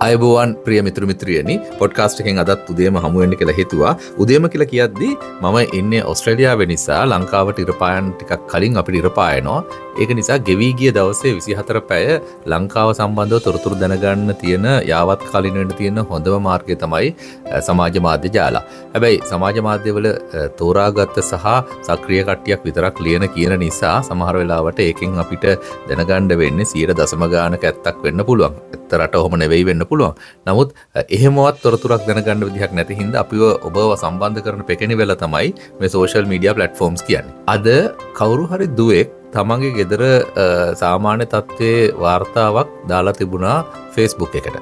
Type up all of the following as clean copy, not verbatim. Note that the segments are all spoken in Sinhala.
ආයුබෝවන් ප්‍රිය මිතුරු මිත්‍රියනි, පොඩ්කාස්ට් එකෙන් අදත් උදේම හමු වෙන්න කියලා හිතුවා. උදේම කියලා කියද්දි මම ඉන්නේ ඔස්ට්‍රේලියාවේ නිසා ලංකාවට ඉර පායන්න ටිකක් කලින් අපිට ඉර පායනවා. ඒක නිසා ගෙවි ගිය දවසේ 24 පැය ලංකාව සම්බන්ධව තොරතුරු දැනගන්න තියෙන යාවත් කාලීන වෙන්න තියෙන හොඳම මාර්ගය තමයි සමාජ මාධ්‍ය ජාලා. හැබැයි සමාජ මාධ්‍යවල තෝරාගත්ත සහ සක්‍රිය කට්ටියක් විතරක් ලියන කියන නිසා සමහර වෙලාවට ඒකෙන් අපිට දැනගන්න වෙන්නේ සියයට දශම ගානක ඇත්තක් වෙන්න පුළුවන්. ඇත්ත රට ඔහොම නෙවෙයි වෙන්න පුළුවන්. නමුත් එහෙමවත් තොරතුරක් දැනගන්න විදිහක් නැති හින්දා අපිව ඔබව සම්බන්ධ කරන පෙකණි වෙල තමයි මේ සෝෂල් මීඩියා ප්ලැට්ෆෝම්ස් කියන්නේ. අද කවුරු හරි දුවෙක් තමන්ගේ ගෙදර සාමාන්‍ය තත්ත්වයේ වාර්තාවක් දාලා තිබුණා Facebook එකට.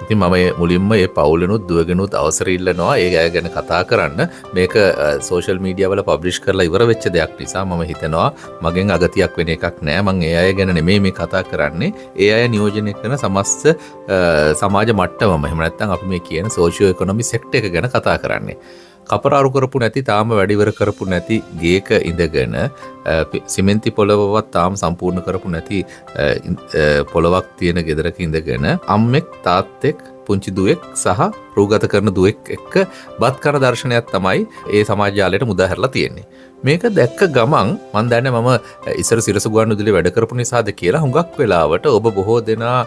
ඉතින් මම මුලින්ම මේ පවුලෙනුත් දුවගෙනුත් අවසර ඉල්ලනවා ඒ අය ගැන කතා කරන්න. මේක සෝෂල් මීඩියා වල පබ්ලිෂ් කරලා ඉවර වෙච්ච දෙයක් නිසා මම හිතනවා මගෙන් අගතියක් වෙන එකක් නෑ. මං ඒ අය ගැන නෙමෙයි මේ කතා කරන්නේ. ඒ අය නියෝජනය කරන සමස්ත සමාජ මට්ටමම, එහෙම නැත්නම් අපි මේ කියන සෝෂියෝ ඉකොනොමි සෙක්ටර් එක ගැන කතා කරන්නේ. කපරාරු කරපු නැති, තාම වැඩිවර කරපු නැති ගේක ඉඳගෙන, සිමෙන්ති පොළවවත් තාම සම්පූර්ණ කරපු නැති පොළවක් තියෙන ගෙදරක ඉඳගෙන අම්මෙක්, තාත්තෙක්, පුංචි දුවෙක් සහ රූගත කරන දුවෙක් එක්ක බත් කන දර්ශනයක් තමයි ඒ සමාජ ජාලයට මුදා හැරලා තියෙන්නේ. මේක දැක්ක ගමන් මං දන්නේ මම ඉස්සර සිරස ගුවන්විදුලියේ වැඩ කරපු නිසාද කියලා හුඟක් වෙලාවට ඔබ බොහෝ දෙනා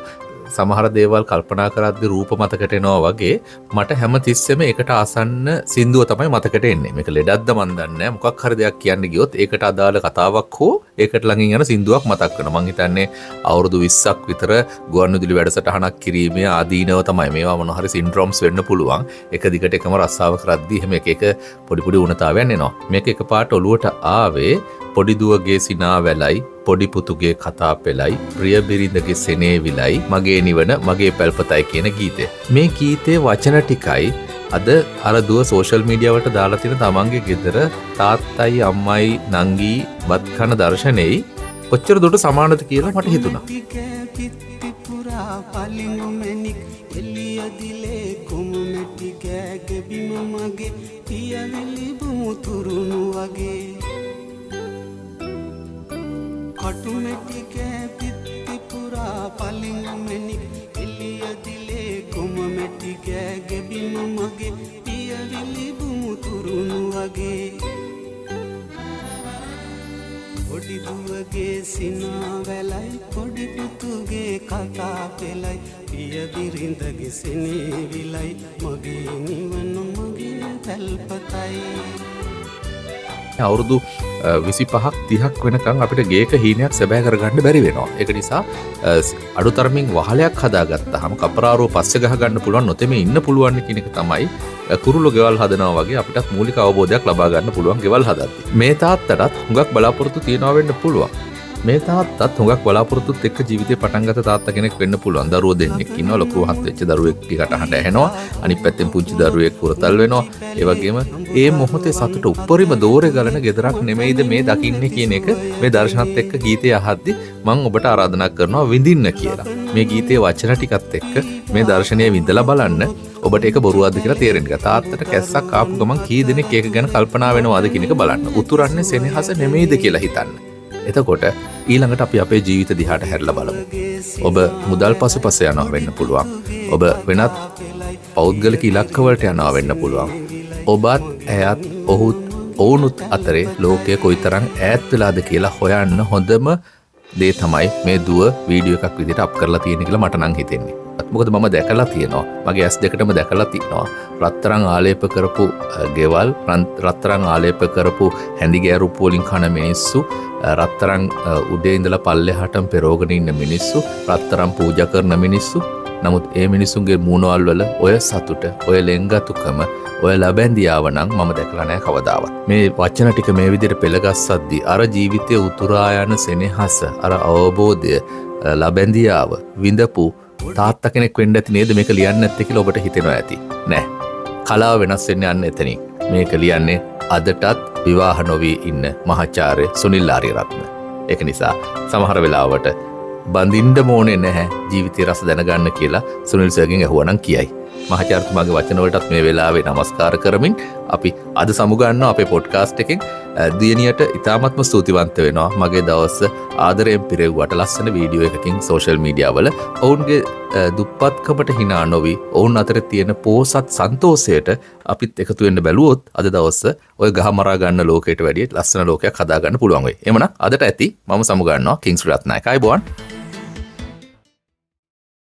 සමහර දේවල් කල්පනා කරද්දි රූප මතකට එනවා වගේ මට හැම තිස්සෙම ඒකට ආසන්න සින්දුව තමයි මතකට එන්නේ. මේක ලෙඩක්ද මන් දන්නේ නෑ. මොකක් හරි දෙයක් කියන්න ගියොත් ඒකට අදාළ කතාවක් හෝ ඒකට ළඟින් යන සින්දුවක් මතක් වෙනවා. මං හිතන්නේ අවුරුදු 20ක් විතර ගුවන්විදුලි වැඩසටහනක් කිරීමේ ආදීනව තමයි. මේවා මොන හරි සින්ඩ්‍රෝම්ස් වෙන්න පුළුවන්. එක දිගට එකම රස්සාව කරද්දි එහෙම එක එක පොඩි පොඩි ඌනතාවයන් එනවා. මේක එකපාරට ඔලුවට ආවේ පොඩි දුවගේ සිනා වැලයි, පොඩි පුතුගේ කතා පෙළයි, ප්‍රිය බිරිඳගේ සෙනේවිලයි, මගේ නිවන මගේ පැල්පතයි කියන ගීතය. මේ ගීතේ වචන ටිකයි අද අර දුව සෝෂල් මීඩියා වලට දාලා තියෙන තමන්ගේ ගෙදර තාත්තයි අම්මයි නංගි බත් කන දර්ශනෙයි කොච්චර දුරට සමානද කියලා මට හිතුණා. පොඩි දුවගේ සිනා වැලයි, පොඩි පුතුගේ කතා පෙළයි, පිය බිරිඳගේ සෙනෙවිලයි, මගේ නිවන මගේ පැල්පතයි. අවුරුදු 25ක් 30ක් වෙනකන් අපිට ගේක හීනයක් සැබෑ කරගන්න බැරි වෙනවා. ඒක නිසා අඩුතරමින් වහලයක් හදාගත්තාම කපරාරුව පස්සේ ගහ ගන්න පුළුවන්, නොතෙමේ ඉන්න පුළුවන් කියන එක තමයි කුරුල්ලෝ ගෙවල් හදනවා වගේ අපිටත් මූලික අවබෝධයක් ලබා ගන්න පුළුවන් ගෙවල් හදද්දි. මේ තාත්තටත් හුඟක් බලාපොරොත්තු තියනවා වෙන්න පුළුවන්. මේ තාත්තත් හුඟක් බලාපොරොත්තුත් එක්ක ජීවිතේ පටන් ගත්ත තාත්තා කෙනෙක් වෙන්න පුළුවන්. දරුවෝ දෙන්නෙක් ඉන්නවා, ලොකු හත් වෙච්ච දරුවෙක් ටිකට අහන්න ඇහෙනවා, අනිත් පැත්තෙන් පුංචි දරුවෙක් හුරතල් වෙනවා. ඒ වගේම ඒ මොහොතේ සතුට උප්පරිම දෝරේ ගලන ගෙදරක් නෙමෙයිද මේ දකින්නේ කියන එක මේ දර්ශනත් එක්ක ගීතය අහද්දි මං ඔබට ආරාධනා කරනවා විඳින්න කියලා. මේ ගීතයේ වචන ටිකත් එක්ක මේ දර්ශනය විඳලා බලන්න ඔබට ඒක බොරුවක්ද කියලා තේරෙන්න එක. තාත්තට කැස්සක් ආපු ගමන් කී දෙනෙක් ඒක ගැන කල්පනා වෙනවද කියන එක බලන්න. උතුරන්නේ සෙනෙහස නෙමෙයිද කියලා හිතන්න. එතකොට ඊළඟට අපි අපේ ජීවිත දිහාට හැරිලා බලමු. ඔබ මුදල් පසුපස යනවා වෙන්න පුළුවන්. ඔබ වෙනත් පෞද්ගලික ඉලක්කවලට යනවා වෙන්න පුළුවන්. ඔබත් ඇයත් ඔහුත් ඔවුනුත් අතරේ ලෝකය කොයිතරම් ඈත් වෙලාද කියලා හොයන්න හොඳම දේ තමයි මේ දුව වීඩියෝ එකක් විදිහට අප් කරලා තියෙන කියලා මට නම් හිතෙන්නේ. මොකද මම දැකලා තියෙනවා, මගේ ඇස් දෙකටම දැකලා තියෙනවා රත්තරන් ආලේප කරපු ගෙවල්, රත්තරන් ආලේප කරපු හැඳි ගෑරුප්පු වලින් කන මිනිස්සු, රත්තරන් උඩේ ඉඳලා පල්ලෙහාටම පෙරෝගෙන ඉන්න මිනිස්සු, රත්තරන් පූජා කරන මිනිස්සු. නමුත් ඒ මිනිස්සුන්ගේ මූණවල් වල ඔය සතුට, ඔය ලෙන්ගතුකම, ඔය ලබැඳියාව නම් මම දැකලා නෑ කවදාවත්. මේ වචන ටික මේ විදිහට පෙළගස්සද්දි අර ජීවිතයේ උතුරා යන සෙනෙහස, අර අවබෝධය, ලබැඳියාව විඳපු තාත්තා කෙනෙක් වෙන්න ඇති නේද මේක ලියන්න ඇත්තේ කියලා ඔබට හිතෙනවා ඇති. නෑ. කලාව වෙනස් වෙන්න යන්න එතනින්. මේක ලියන්නේ අදටත් විවාහ නොවී ඉන්න මහාචාර්ය සුනිල් ආරියරත්න. ඒක නිසා සමහර වෙලාවට බඳින්න ඕනේ නැහැ ජීවිතේ රස දැනගන්න කියලා සුනිල් සර්ගෙන් ඇහුවා නම් කියයි. මහාචාර්යතුමාගේ වචන වලටත් මේ වෙලාවේ නමස්කාර කරමින් අපි අද සමුගන්නවා අපේ පොඩ්කාස්ට් එකෙන්. දියණියට ඉතාමත්ම ස්තුතිවන්ත වෙනවා මගේ දවස ආදරයෙන් පිරෙව්වට ලස්සන වීඩියෝ එකකින් සෝෂල් මීඩියා වල. ඔවුන්ගේ දුප්පත්කමට හිනා නොවි ඔවුන් අතර තියෙන පෝසත් සන්තෝෂයට අපිත් එකතු වෙන්න බැලුවොත් අද දවස ඔය ගහ මරා ගන්න ලෝකයට වැඩිය ලස්සන ලෝකයක් හදා ගන්න පුළුවන් වෙයි. එමනම් අදට ඇති මම සමුගන්නවා. කිංස් රත්නායක. ආයුබෝවන්.